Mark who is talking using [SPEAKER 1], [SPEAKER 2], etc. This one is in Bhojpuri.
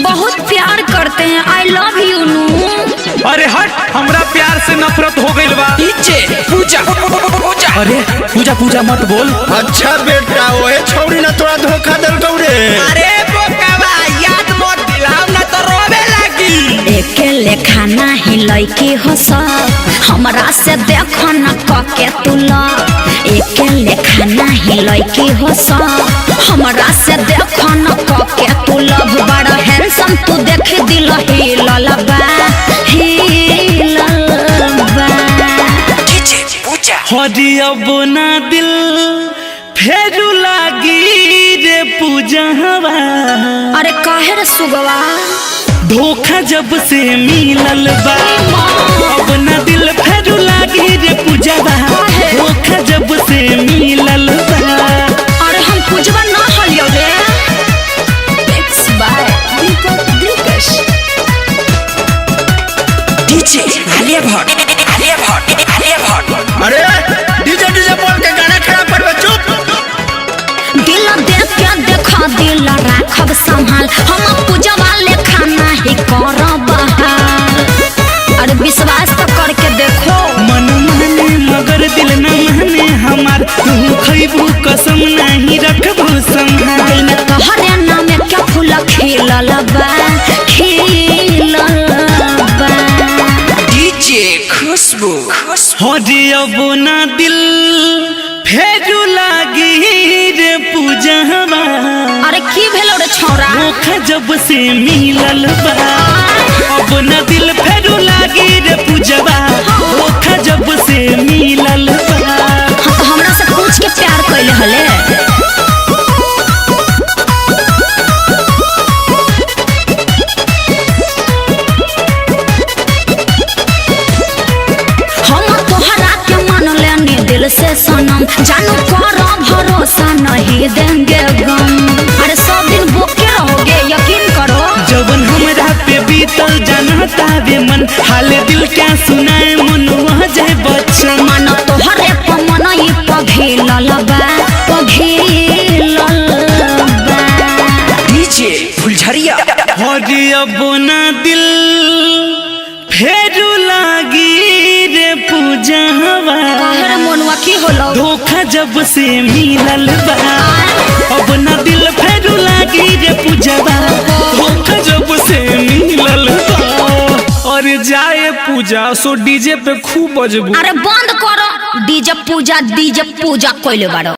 [SPEAKER 1] बहुत प्यार करते हैं, I love you नू।
[SPEAKER 2] अरे हट, हमरा प्यार से नफरत हो गइल बा।
[SPEAKER 3] डीजे पूजा पूजा।
[SPEAKER 2] अरे पूजा पूजा मत बोल।
[SPEAKER 4] अच्छा बेटा, ओहे छौरी ना तोरा धोखा देलकौ रे।
[SPEAKER 3] अरे बोकावा याद मत दिलाओ ना तो रोवे लागी।
[SPEAKER 1] एके लेखा नाही लइकी हो सब, हमरा से देखो न कके तू लव। एके लेखा नाही लइकी हो सब, हमरा से देखो न कके तू लव। बड़ा हैंडसम तू देख दिल हिलल बा, हिलल बा।
[SPEAKER 3] डीजे पूजा।
[SPEAKER 2] हरी अब ना दिल फेरू लागी रे पूजा हवा।
[SPEAKER 1] अरे काहे रे सुगवा?
[SPEAKER 2] धोखा जब से मिलल बा, अब ना दिल फेरू लागी रे पूजावा। धोखा जब से मिलल बा।
[SPEAKER 1] अरे हम पूजवा ना हलियो रे। Mix by Deepak Dilkash.
[SPEAKER 3] DJ Alia Bhatt Alia Bhatt Alia Bhatt.
[SPEAKER 4] अरे डीजे डीजे बोल के गाना खराब करबे, चुप।
[SPEAKER 1] दिल देख के देखा दिल राखब संभाल, हम पूजवा लेखा नहीं करब हाल। अरे विश्वास तो करके देखो।
[SPEAKER 2] मन माने मगर दिल न माने हमार, तू खैबू कसम नहीं रखबू संभाल।
[SPEAKER 1] दिल में तोहरे नाम के फूल खिलल बा, खिलल बा।
[SPEAKER 3] डीजे खुशबू खुशबू।
[SPEAKER 2] हरी अब ना दिल फेरू लागी रे पूजावा।
[SPEAKER 1] अरे की भेलो रे छौरा?
[SPEAKER 2] धोखा जब से मिलल बा, अब ना दिल फेरू लागी रे पूजवा। धोखा जब से मिलल बा।
[SPEAKER 1] हाँ तो हमरा से पूछ के प्यार कैले हले। हम तोहरा के मान लेनी दिल से सनम, जानू करो भरोसा नहीं देंगे गम। अरे सब दिन बोके रहोगे, यकीन करो।
[SPEAKER 2] जवन हमरा पे बीतल जानता बे मन, हाल दिल क्या सुनाए मनुआ जय बच्चन।
[SPEAKER 1] मन तोहरे पर मन ई पघिलल बा, पघिलल बा।
[SPEAKER 3] डीजे फुलझरिया।
[SPEAKER 2] हरी अब ना दिल फेरू लागी रे पूजावा।
[SPEAKER 1] काहे रे मनुआ की होलो?
[SPEAKER 2] धोखा जब से मिलल बा, अब ना दिल फेरू लागी रे पूजावा। धोखा जब से मिलल बा। अरे जाए पूजा सो डीजे पे खूब बजबू।
[SPEAKER 1] अरे बंद करो डीजे पूजा, डीजे पूजा कोइले बारो।